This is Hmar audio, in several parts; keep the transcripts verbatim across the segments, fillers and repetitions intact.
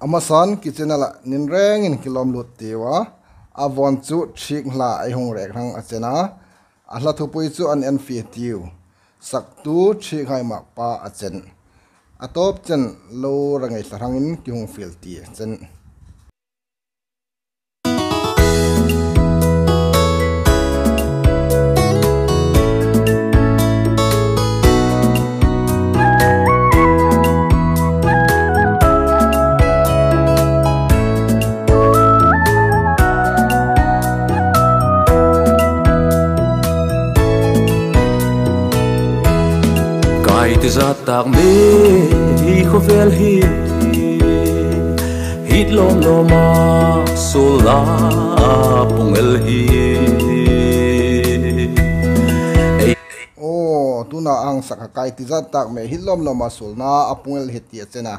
A hmasan kitchen-a la nin rengin kilawm lut tiu a. A vawn chu ṭhiek hla ei hung rek hrang a chen a. A hla thupui chu an en fie tiu. Saktu ṭhiek hai mak pa a chen. A tawp chen lo ra ngei thla hrangin ki hung fiel ti a chen. Kai ti zat tak mi hi khawvel hi, hi lawm lawma suolna a pung el hi. Ei. Aw, tuna a hang sak a, kai ti zat tak mi hi lawm lawma suolna a pung el hi ti a chen a.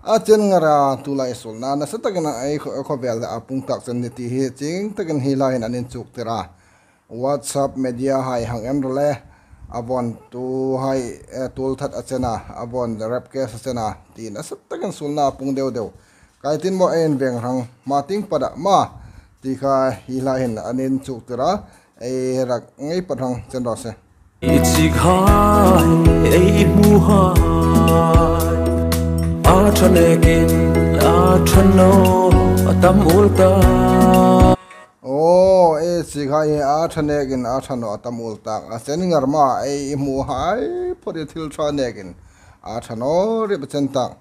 A chen ngara tulai suolna nasa takin ei khaw-, khawvel a pung tak chen ni ti hi chieng takin hi lai hin an inchuktir a. WhatsApp media hai hang en rawh le, a vawn tu hai, eh, tuol that a chen a, a vawn rape case a chen a, ti nasa takin suolna a pung deu deu. Kai tin maw ei inveng hrang, hma tieng pat a maw, ti kha hi lai hin an inchuktir a, ei rak ngei pat hrang chen raw se. I chik hai, ei hmu hai, a ṭha nekin a ṭha naw a tam ul ta. Aw, ei chik hai a ṭha nekin a ṭha naw a tam ul tak. A chen ngar ma ei hmu hai phawt hi thil ṭha nekin a ṭha naw rip a chen tak.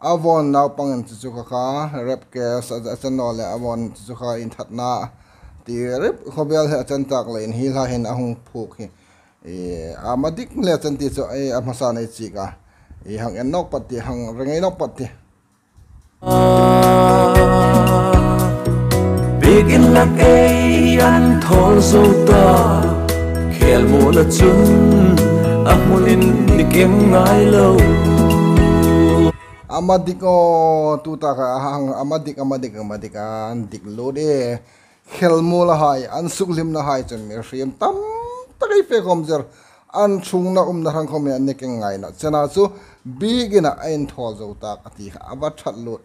A vawn naupangin chu chu kha kha rape case a, a chen naw le a vawn chu chu kha inthatna ti rip khawvel hi a chen tak leiin hi lai hin a hung phuok hi. E, a ma dik le chen ti chu, e, a hmasa nei chik a. E, hang en nawk pat ti, hang ring ei nawk pat ti. Biekin lak ei an thawl zo ta, khel muola chun a hmunin ni keng ngai lo. A ma dik aw, tu tak a hang, a ma dik, a ma dik, a ma dik, an dik lo de. Khel muola hai, an sukhlimna hai chun mihriem tam tak ei fe khawm zer. An ṭhungna umna hrang khawm hi an ni keng ngai naw. Chena chu biekin a inthawl zo tak a ti kha a va ṭhat lut.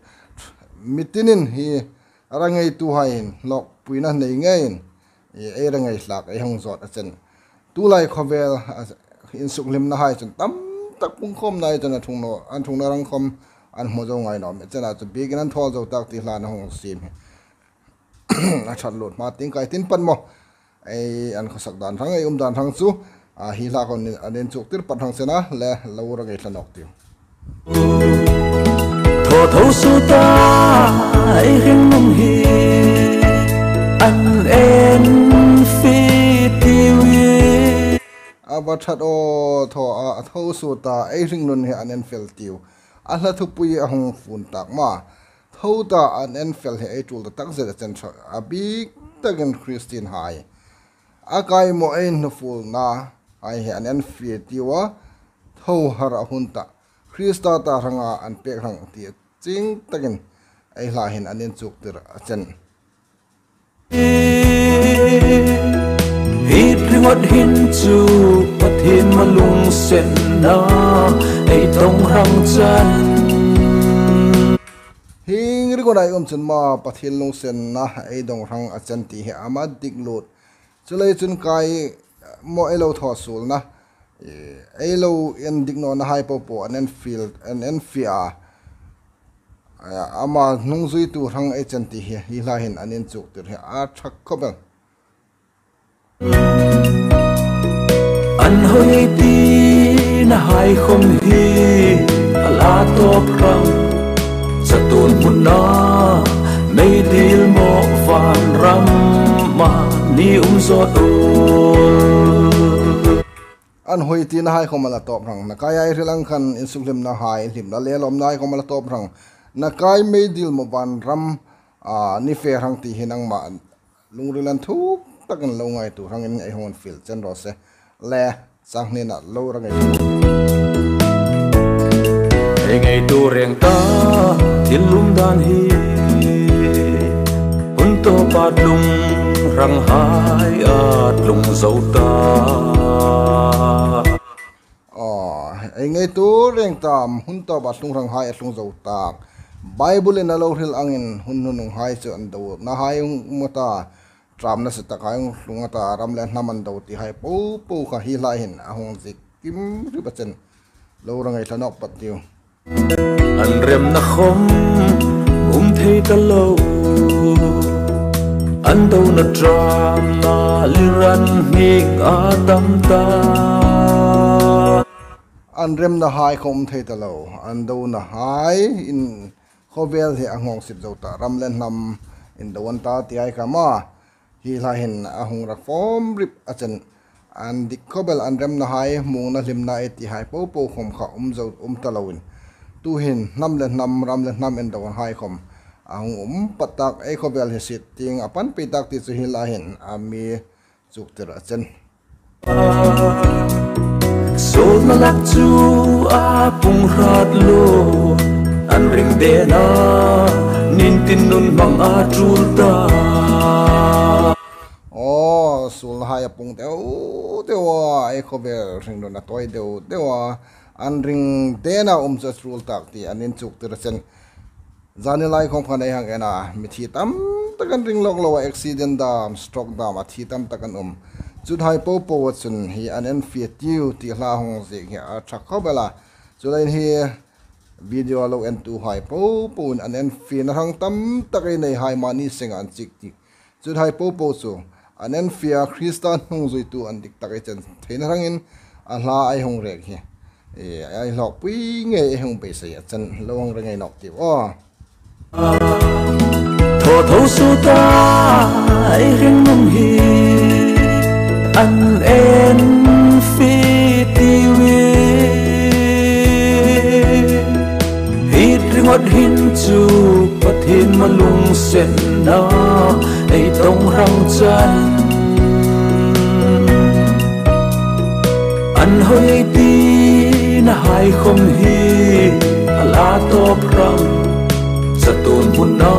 Mitinin hi ra ngeitu haiin lawkpuina nei ngeiin, e, ei ra ngei hlak ei hung zawt a chen. Tulai khawvel, a, insukhlimna hai chun tam tak pung khawm nai chun a ṭhung naw, an ṭhungna hrang khawm an hmu zo ngai naw. Chena chu biekin an thawl zo tak ti hla an hung siem hi. A ṭhat lut hma tieng kai tin pat maw. Ei an khawsak dan hrang, ei um dan hrang chu, a, hi hla khawm an inchuktir pat hrang chena le lo ra ngei thla nawk tiu. Thaw tho suta ei hringnun hi an en fie tiu. A va ṭhat aw, thaw a, tho suta ei hringnun hi an en fel tiu. A hla thupui a hung fun tak ma. Tho ta an en fel hi ei tul ta tak zet a chen ṭha, a bik takin Kristien hai. A kai maw ei hnufuolna hai hi an en fie tiu a, tho har a hun ta. Krista ta hranga an pek hrang ti a chieng takin ei hla hin an inchuktir a chen. Hi ringawt hin chu Pathien malungsenna ei dong hrang chan. Hi ringawt ei um chun ma Pathien lungsenna ei dong hrang a chen ti hi a ma dik lut. Chuleiin chun kai maw ei lo thaw suolna, e, ei lo en dik nawna hai po po an en fel, an en fie a. Ama hnungzuitu hrang ei chen ti hi, hi hla hin an inchuktir hi a ṭha khawp el. An hoi tina hai khawm hi a la tawp hrang, chatuon hmuna meidil maw vanrama ni um zawt ul. An hoi tina hai khawm a la tawp hrang. Nakai ei hril ang khan insukhlimna hai, hlimna le lawmna hai khawm a la tawp hrang. Nakai meidil maw vanram, a, ni fe hrang ti hi nangma lungril an thuk takin lo ngaituo hrangin ei hung fiel chen raw se. Le, chang hnina lo ra ngei. Ei ngaituo reng ta, thil lum dan hi. Hun tawpa tlung hrang hai a tlung zo ta. Aw, ei ngaituo reng ta, hun tawpa tlung hrang hai a tlung zo ta. Bible-in a lo hril angin hun nununghai chu an dona hai hung um a ta, ṭam nasa takhai hung tlung a ta, ram le hnam an do ti hai popo kha hi lai hin a hung ziek kim rip a chen. Lo ring ngaithla nawk pei tiu. An remna khom um thei ta lo, an dona ṭamna liran hnik a tam ta. An remna hai khom um thei ta lo, an dona hai in khawvel hi a nghawng sip zo ta, ram le hnam in do an ta ti hai kha ma. Hi lai hin a hung rak fawm rip a chen. An dik khawp el, an remna hai, muongna hlimna ei ti hai popo khom kha um zo, um ta loin, tu hin hnam le hnam, ram le hnam in do hai khom a hung um pat tak, ei khawvel hi sit tieng a pan pei tak ti chu hi lai hin a mi chuktir a chen. Sawlna lak chu a pung hrat lo, an ring dena nin tin nun hmang a tul ta. Aw, suolna hai a pung deu deu a, ei khawvel hringnun a tawi deu deu a, an ring dena um chu a tul tak ti an inchuktir a chen. Zani lai khom khan ei hang en a, mithi tam tak an ring lawk lo a, accident dam, stroke dam a thi tam tak an um. Chuhai popo a chun hi an en fie tiu ti hla hung ziek hi a ṭha khawp el a. Chuleiin hi video lo entuhai popo in an en fiena hrang tam tak ei nei hai mani senga an chik ti. Chuhai popo chu an en fie a, Krista hnungzuitu an dik tak ei chen theina hrangin a hla ei hung rek hi, e, ei hlawkpui ngei ei hung beisei a chen, lo hung ring ngei nawk tiu aw. Tho tho suta ei hringnun hi an en fie tiu. Hi ringot hin chu Pathien malungsenna ei tawng hrang chan. An hoi tina hai khom hi a la tawp hrang. Chatuon hmuna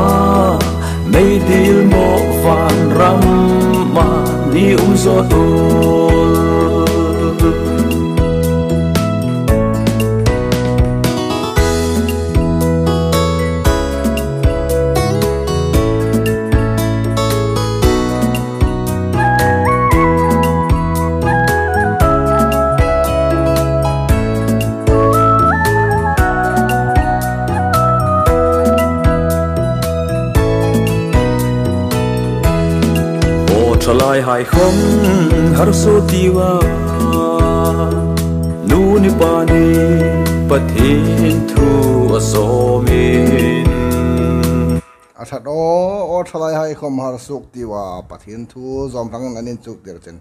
meidil mawh vanrama ni um zawt ul. Aw, ṭhalaihai khom harsa tiu a, nu ni pa ni Pathien thu a zawmin. A ṭhat aw, aw ṭhalaihai khom harsa tiu a, Pathien thu zawm hrangin an inchuktir chen.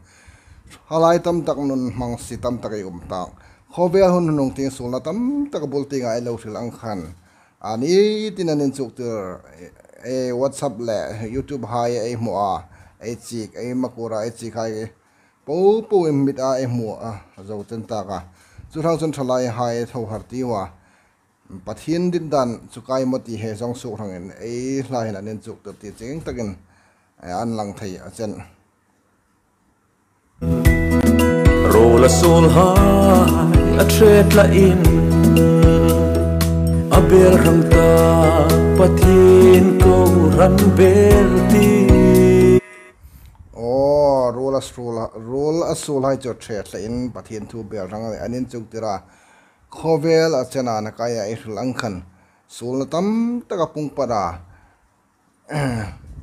Ṭhalai tam tak nun hmang si tam tak ei um tak. Khawvel hun nung tieng suolna tam tak bul tienga ei lo hril ang khan, a ni tin an inchuktir, e, WhatsApp le YouTube hai ei hmu a, ei chik, ei makura ei chik hai popo ei mit a ei hmu a, zo chen tak a. Chu hrang chun ṭhalaihai tho har tiu a, Pathien dit dan chu kai maw ti hi zawng suok hrangin ei hla hin an inchuktir ti chieng takin, e, an lang thei a chen. Ruol a suolhai a ṭhe tlain, a bel hrang ta Pathien kohran bel ti. Aw, ruol a suol, ruol a suolhai chu ṭhe tlain Pathien thu bel hrang an inchuktir a. Khawvel a chena nakaia ei hril ang khan, suolna tam tak a pung pat a.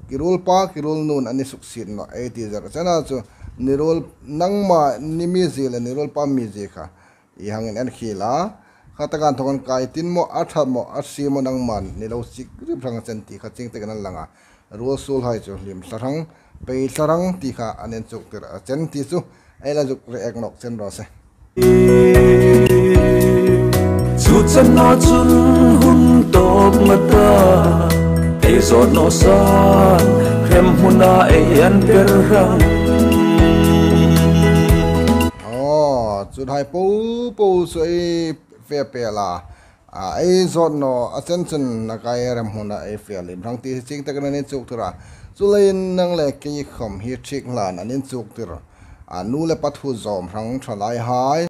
Ki ruolpa, ki ruolnuin an ni suksiet nawh ei ti zer chena chu, ni ruol nangma ni mizie le ni ruolpa mizie kha i hang inenkhel a. Kha taka inthawk an kai tin maw, a ṭha maw, a sie maw nangman ni lo sik rip hrang chen ti kha chieng takin an lang a. Ruol suolhai chu hlim thla hrang, pei thla hrang ti kha an inchuktir a chen ti chu ei la zuk react nawk chen raw se. Chu chenna chun hun tawp ngata ei zawt naw san, hremhmuna ei an per hrang. Aw, chuhai popo chu ei fe pel a. A, ei zawt naw a chen chun nakai hremhmuna ei fe lem hrang ti chieng takin an inchuktir a. Chuleiin nang le kei khom hi ṭhik hlan an inchuktir a, nu le pa thu zawm hrang ṭhalaihai.